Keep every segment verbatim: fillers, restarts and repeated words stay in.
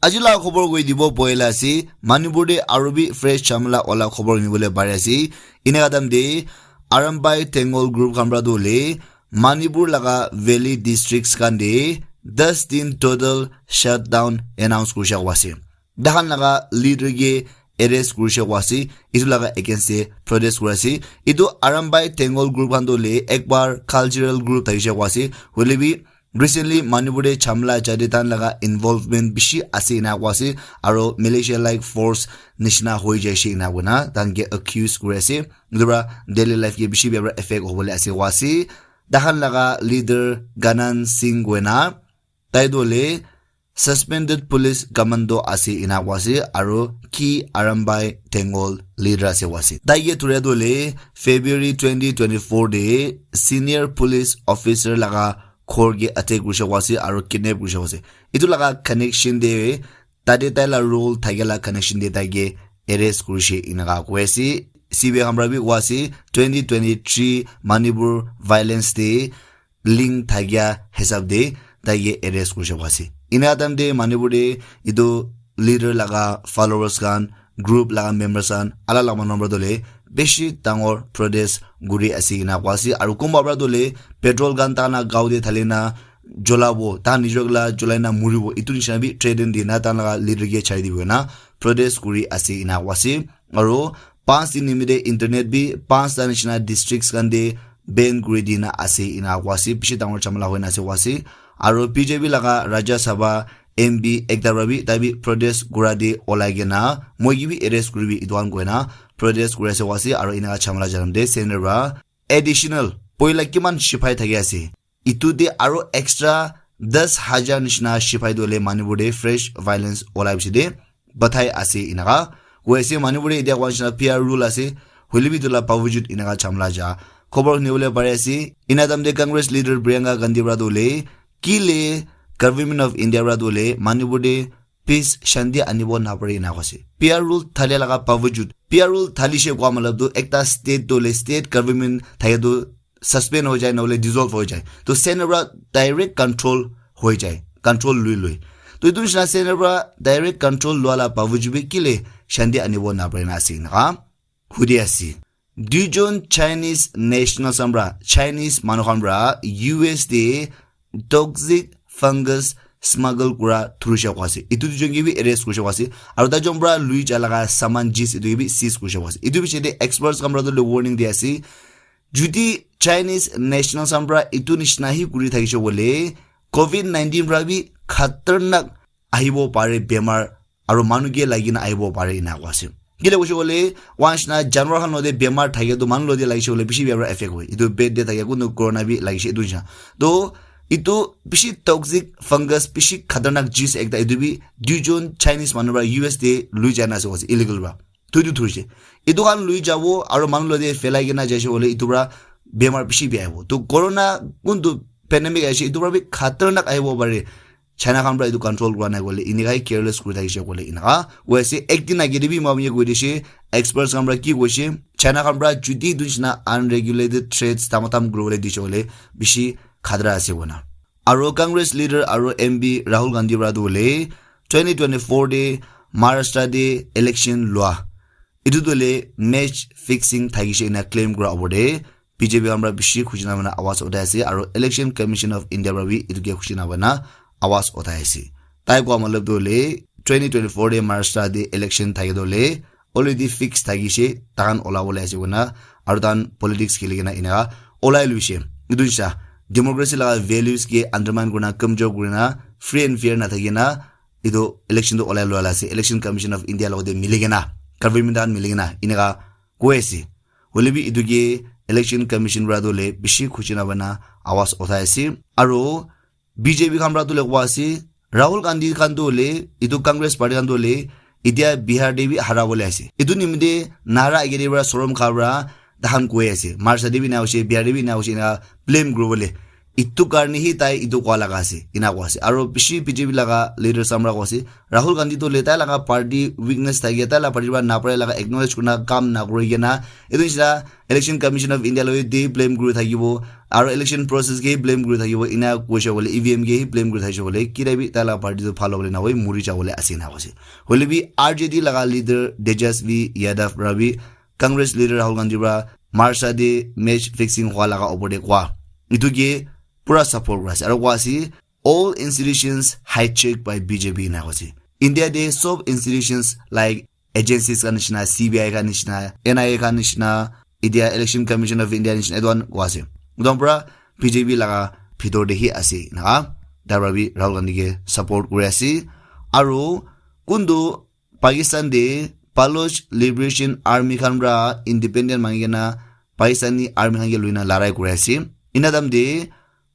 Aji la khobor koi dibo boila ase, Manipur te aru bi fresh jhamala wala khobor hunibole pari ase. Ina kadam de Arambai Tenggol group khan pra tu le Manipur laga valley districts khan de das din total shutdown announce kurisha kwa ase. Dahan laga leader ke arrest kurisha kwa ase. Itu laga against de protest kuri ase. Itu Arambai Tenggol group khan tu le ekbar cultural group thaisha kwa ase. Hoile bi recently Manipur te jhamala jade tan laga involvement bishi ase ina kwa ase, aro militia like force nishina hoi jaise ina kona tan ke accuse kuri ase. Etu pra daily life ke bishi bia pra effect hobole ase kwa ase. Dahan laga leader Ganan Singh koina tai tu le suspended police commando ase ina kwa ase, aro ki Arambai Tenggol leader ase kwa ase. Tai ke thuria tu le February twenty twenty-four de senior police officer laga ghor ke attack kurisha kwa ase aro kidnap kurisha kwa ase. Itu laga connection de tate tai la role thake la connection de tai ke arrest kurishe ina ka koi ase. C B I khan pra bi kwa ase twenty twenty-three Manipur violence de link thakia hisab de tai ke arrest kurisha kwa ase. Ina time de Manipur de itu leader laga followers khan, group laga members khan, ala lama number dole bishi dangor protest guri ase ina kwa ase. Aru kumba pra dole petrol khan tana gao de thalina jolabo, ta nijor la jolai na muribo, itu nishina bi threaten di na tana leader ke chai dibo na protest guri ase ina kwa ase. Aru panch din nimite internet bi panch ta nishina districts khan de ban kuri dina ase ina kwa ase, bishi dangor jhamala hoina ase kwa ase. Aru B J P laga Rajya Sabha M P ekta pra bi tai bi protest kura de olai kena moi ki bi arrest kuribi itu khan koina protest kuri ase kwa ase. Aru ina jhamala janam de center pra additional poila kiman shipai thaki ase itu de aro extra das hajar nishina shipai dole Manipur de fresh violence olai bishi de bathai ase inaka koi ase. Manipur de itia koi nishina P R rule ase, hoile bi etu la bawajud inaka jhamala ja khobor hunibole pari ase. Ina time de Congress leader Priyanka Gandhi pra dole kile Government of India pra dole Manipur de peace shanti anibo napare ina koi ase. P R rule thale laga bawajud, P R rule thalishe kwa matlab tu ekta state dole state government thake tu suspend hoi jai, nahole dissolve hoi jai. To center pra direct control hoi jai, control lui lui. To itu nishina center pra direct control lua la bawajud bi kile shanti anibo napare na ase inaka hudi ase. Duijon Chinese national khan pra, Chinese manu khan pra U S de toxic fungus smuggle kura thurisha kwa ase. Itu duijon ke bi arrest kurisha kwa ase. Aru taijon pra lui ja laga saman jis itu ke bi seize kurisha kwa ase. Itu bishi de experts khan pra tu warning di ase. Judi Chinese national khan pra itu nishina hi kuri thakishe bole, covid nineteen pra bi khatarnak ahibo pare bemar, aru manu ke lagi na ahibo pare ina kwa ase. Kile koishe bole, once na janwar khan lode bemar thake tu manu lode lagishe bole bishi bia pra effect hoi. Itu bed de thake kunu corona bi lagishe itu nishina. To itu bishi toxic fungus, bishi khatarnak jis ekta, itu bi duijon Chinese manu pra U S de lui jai na ase kwa ase illegal pra. Tuitu thurishe. Itu khan lui jabo aru manu lode phelai kena jaishe bole itu pra bemar bishi bi ahibo. To corona kuntu pandemic aishe, itu pra bi khatarnak ahibo pare. China khan pra itu control kura nai koile, inaka hi careless kuri thakishe koile inaka. Wese ek din age de bi mami koi dishe, experts khan pra ki koishe, China khan pra judi itu nishina unregulated trades tamatam grow kuri dishe koile bishi khatra ase koina. Aru Congress leader aru M P Rahul Gandhi pra tu hoile twenty twenty-four de Maharashtra de election lua. Itu tu hoile match fixing thakishe ina claim kura opor de B J P khan pra bishi khushi na mana awaz uthai ase, aru Election Commission of India pra bi itu ke khushi na mana awaz uthai ase. Tai koa matlab tu hoile twenty twenty-four de Maharashtra de election thake tu hoile already fix thakishe, tahan ola bole ase koina, aru tahan politics kheli kena ina olai luishe. Itu nishina democracy laga values ke undermine kurina, kamjor kurina, free and fair na thakina, itu election tu olai lua la ase. Election Commission of India logote mili kena, government tahan mili kena, inaka koi ase. Hoile bi itu ke Election Commission pra tu le bishi khushi na bana awaz uthai ase. Aru B J P khan pra tu le koa ase, Rahul Gandhi khan tu le, itu Congress party khan tu le, itia Bihar de bi hara bole ase. Itu nimite nara agere pra sorom kha pra tahan koi ase. Maharashtra de bi na hoise, Bihar de bi na hoise, ina blame kuri bole. Itu karne hi tai itu koa laga ase, ina koa ase. Aro bishi B J P laga leaders khan para koa ase, Rahul Gandhi toh le tai laga party weakness thake, tai laga party para napare laga acknowledge kurina kam nakuri kena, itu nishina Election Commission of India loi de blame kuri thakibo, aro election process ke blame kuri thakibo, ina koise bole, E V M ke hi blame kuri thakibo bole, kira bi tai laga party toh bhal hobole nahoi, muri jabole ase, ina koise. Hoile bi R J D laga leader Tejasvi Yadav para bi Congress leader Rahul Gandhi para Marsa de match fixing hua laga opor de koa, itu ke pura support kura ase. Aro koa ase, all institutions hijacked by B J P, ina koa ase. India de sob institutions like agencies khan nishina, C B I khan nishina, N I A khan nishina, India Election Commission of India nishina, etu khan koa ase. Etu khan pura B J P laga bhitor de hi ase, ina. Tar para bi Rahul Gandhi ke support kuri ase. Aro kuntu Pakistan de Baloch Liberation Army khan para independent mangi kena Pakistani army khan ke luina larai kuri ase. Ina time de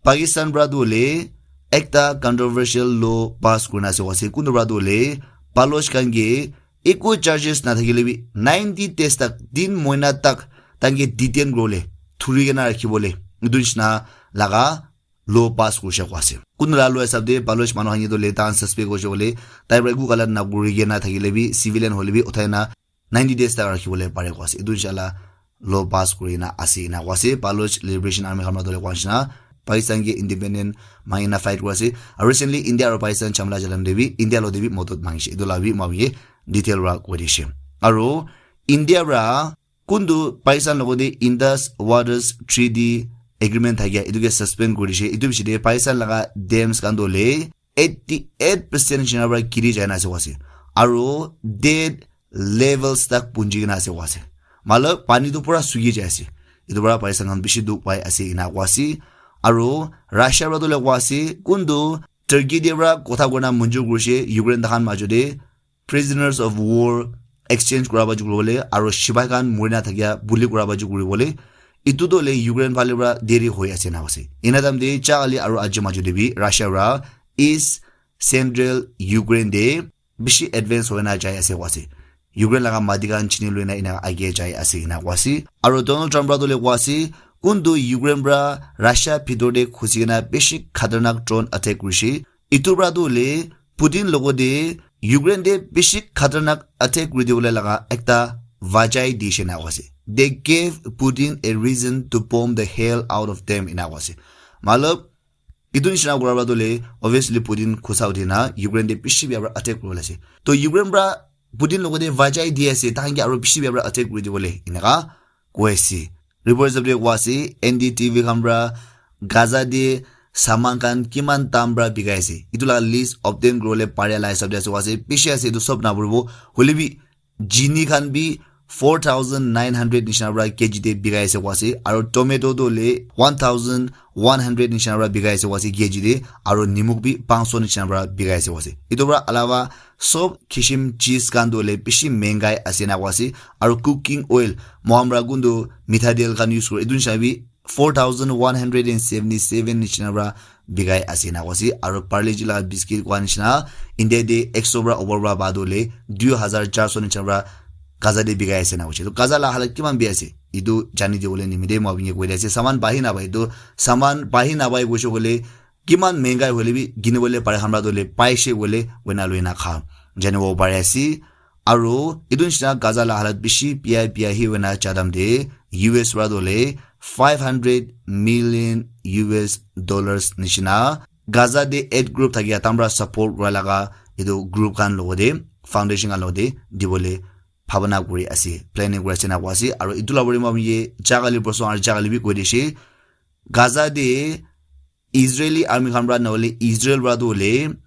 Pakistan para tu hoile ekta controversial law pass kurina ase koa ase. Kuntu para tu hoile Baloch khan ke eku charges nathakile bi ninety days tak, tin moina tak tanke detain kuribole, thuri kena rakhibole, etu nishina laga law pass kurishe koa ase. Kuntu la law hisab de Baloch manu khan ke tu hoile tahan suspect hoishe koile, tai para eku galat nakuri kena thakile bi, civilian hoile bi uthai na ninety days tak rakhibole pare koa ase. Etu nishina law pass kurina ase, ina koa ase. Baloch Liberation Army khan para tu hoile koa nishina Pakistan ke independent mangi na fight kuri ase. Aru recently India aru Pakistan jhamla jalam de bi India lo de bi modot mangishe. Etu la bi moi apni ke detail para koi dishe. Aru India para kuntu Pakistan logote Indus Waters Treaty Agreement thakia etu ke suspend kuri dishe. Etu piche de Pakistan laga dams khan tu hoile eighty eight percent nishina para giri jai na ase koa ase. Aru dead levels tak punji kena ase koa ase. Matlab, pani tu pura suki jai ase. Etu para Pakistan khan bishi dukh pai ase, ina koa ase. Aru Russia para tu hoile koa ase, kuntu Turkey de para kotha kurina manjur kurishe, Ukraine takhan majo de prisoners of war exchange kura baju kuribole, aro sipai khan murina thakia buli kura baju kuribole. Etu tu hoile Ukraine phale para deri hoi ase, ina koa ase. Ina time de cha kali aro aji majo de bi Russia para East Central Ukraine de bishi advance hoina jai ase koa ase. Ukraine laga mati khan chini luina ina age jai ase, ina koa ase. Aro Donald Trump para tu hoile koa ase, kuntu Ukraine para Russia bhitor de khusi kena bishi khatarnak drone attack kurishe. Etu para tu hoile Putin logote Ukraine de bishi khatarnak attack kuri dibole laga ekta vajai dishe, ina koa ase. They gave Putin a reason to bomb the hell out of them, ina koa ase. Matlab, etu nishina kura para tu hoile obviously Putin khusa uthi na Ukraine de bishi bia para attack kuribole ase. To Ukraine para Putin logote vajai di ase, tahan ke aro bishi bia para attack kuri dibole, eneka koi ase. Report hisab de koa ase, N D T V khan para Gaza de saman khan kiman dam para bikai ase, etu la list obtain kuribole pare la hisab de ase koa ase. Bishi ase, etu sob napuribo. Hoile bi chini khan bi four thousand nine hundred nishina para K G de bikai ase koa ase. Aro tomato tu hoile one thousand one hundred nishina para bikai ase koa ase K G de. Aro nimuk bi panch so nishina para bikai ase koa ase. Etu para alawa sob kishim cheese khan tu hoile bishi mengai ase, ina koa ase. Aro cooking oil, moikhan para kuntu mitha tel khan use kure, etu nishina bi four thousand one hundred and seventy seven nishina para bikai ase, ina koa ase. Aro Parle-G la biscuit koa nishina India de ek so para opor para ba tu hoile dui hajar char so nishina para Gaza de bikai ase, ina koa ase. To Gaza la halat kiman bia ase, etu jani dibole nimite moi apni ke koi di ase. Saman pahi napai, etu saman pahi napai koishe koile kiman mengai hoile bi kinibole pare khan para tu hoile paishe koile hoina luina kha, janibo pare ase. Aro etu nishina Gaza la halat bishi bia bia hi hoina ja time de U S para tu hoile five hundred million U S dollars nishina Gaza de aid group thakia tahan para support kura laga etu group khan logote, foundation khan logote dibole bhabana kuri ase, planning kuri ase, ina koa ase. Aro etu la bari moi apni ke ja kali porson aro ja kali bi koi dishe, Gaza de Israeli army khan para na hoile Israel para tu hoile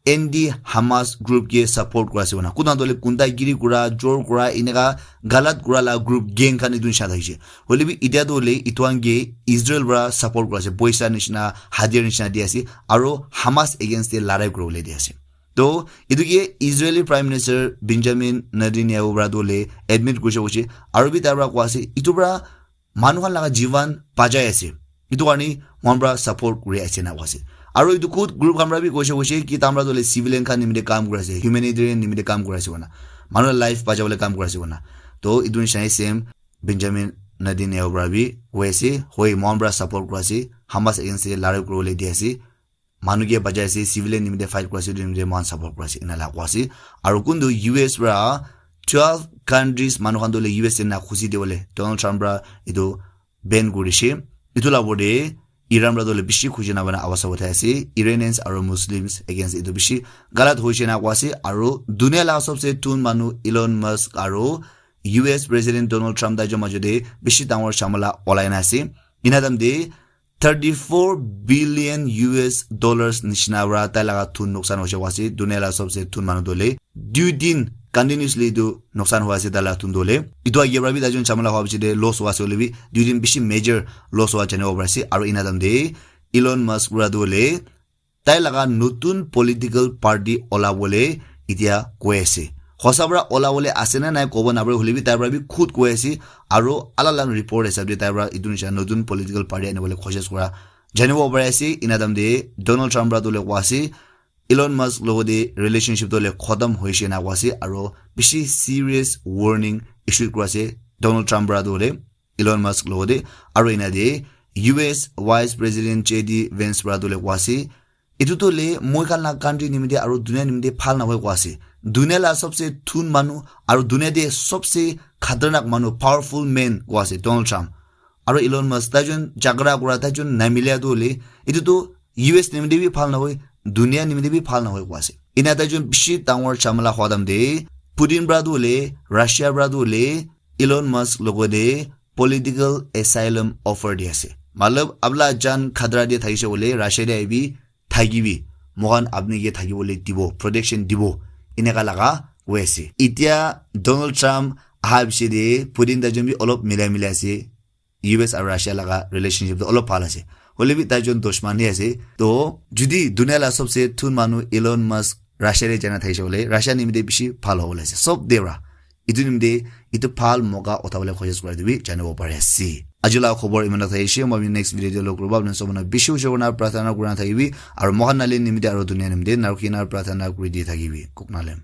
anti Hamas group ke support kura ase koina. Kunta tu hoile gundagiri kura, jor kura, eneka galat kura la group gang khan etu nishina thakishe. Hoile bi itya tu hoile etu khan ke Israel para support kura ase. Poisa nishina, hatiyar nishina di ase. Aro Hamas against de larai kuribole di ase. To etu ke Israeli Prime Minister Benjamin Netanyahu para tu hoile admit kurishe kurishe. Aro bi tai para koa ase, etu para manu khan laga jivan bachai ase. Etu karne moikhan para support kuri ase ena koise. Aru etu khud group khan para bi koise, koise ki tahan para tu hoile civilian khan nimite kam kuri ase, humanitarian nimite kam kuri ase koina. Manu la life bachabole kam kuri ase koina. To etu nisina same Benjamin Netanyahu para bi koi ase, hoi, mohan para support kura ase, Hamas against te larai kuribole di ase, manu ke bachai ase, civilian nimite fight kura ase, etu nimite mohan support kura ase, ena la koi ase. Aru kuntu U S para twelve countries manu khan tu le U S te na khushi de bole Donald Trump para etu ban kuri dishe. Etu la opor te Iran para tu le bishi khushi na bana awas uthai ase. Iranians aru Muslims against etu bishi galat hoise na koi ase. Aru dunia la sabse thun manu Elon Musk aru U S President Donald Trump tai jon majo te bishi dangor jhamala olai na ase. Ena time te thirty-four billion U S dollars nishina para tai laga thun nuksan hoise koi ase. Dunia la sabse thun manu tu le dui din continuously etu nuksan hoi ase tai laga thun tu le. Etu age para bi tai jon jhamala hua piche te loss hua ase hoile bi dui din bishi major loss hua janibo pari ase. Aru ena time te Elon Musk para tu le tai laga notun political party ola bole etia koi ase. Hosa para ola bole ase na nai kobo na pare, hoile bi tai para bi khud koi ase. Aru alag alag report hisab te tai para etu nisha notun political party ani bole koshish kura janibo pari ase. Ena time te Donald Trump para tu le koi ase Elon Musk logo te relationship tu le khotam hoise na koi ase. Aru bishi serious warning issue kura ase Donald Trump para tu le Elon Musk logo te. Aru ena te U S Vice President J D Vance para tu le koi ase etu tu le moi khan la country nimite aru dunia nimite bhal na hoi koi ase. Dunia la sabse thun manu aru dunia te sabse khatarnak manu, powerful man koi ase Donald Trump. Aru Elon Musk tai jon jhagara kura, tai jon na mila tu le etu tu U S nimite bi bhal na hoi, dunia nimite bi bhal na hoi koi ase. Ena tai jon bishi dangor jhamala hua time te Putin para tu le, Russia para tu le Elon Musk logo te political asylum offer di ase. Matlab, apna jan khatara te thakise bole Russia te ahibi, thakibi, moikhan apni ke thakibole dibo, protection dibo, eneka laga koi ase. Etia Donald Trump aha piche te Putin tai jon bi olop milai milai ase. U S aru Russia laga relationship tu olop bhal ase. Hoile bi tai jon dushman hi ase. To, jodi dunia la sabse thun manu Elon Musk Russia te jana thakise bole, Russia nimite bishi bhal hobole ase. Sob de para. Etu nimite etu bhal moka uthabole koshish kura etu bi janibo pari ase. Aji la khobor iman thakise, moi next video te log kuribo. Apni sob manu bishi bishi kurina prarthana kurina thakibi. Aru moikhan nale nimite aru dunia nimite narukina prarthana kuri di thakibi. Kok nalem.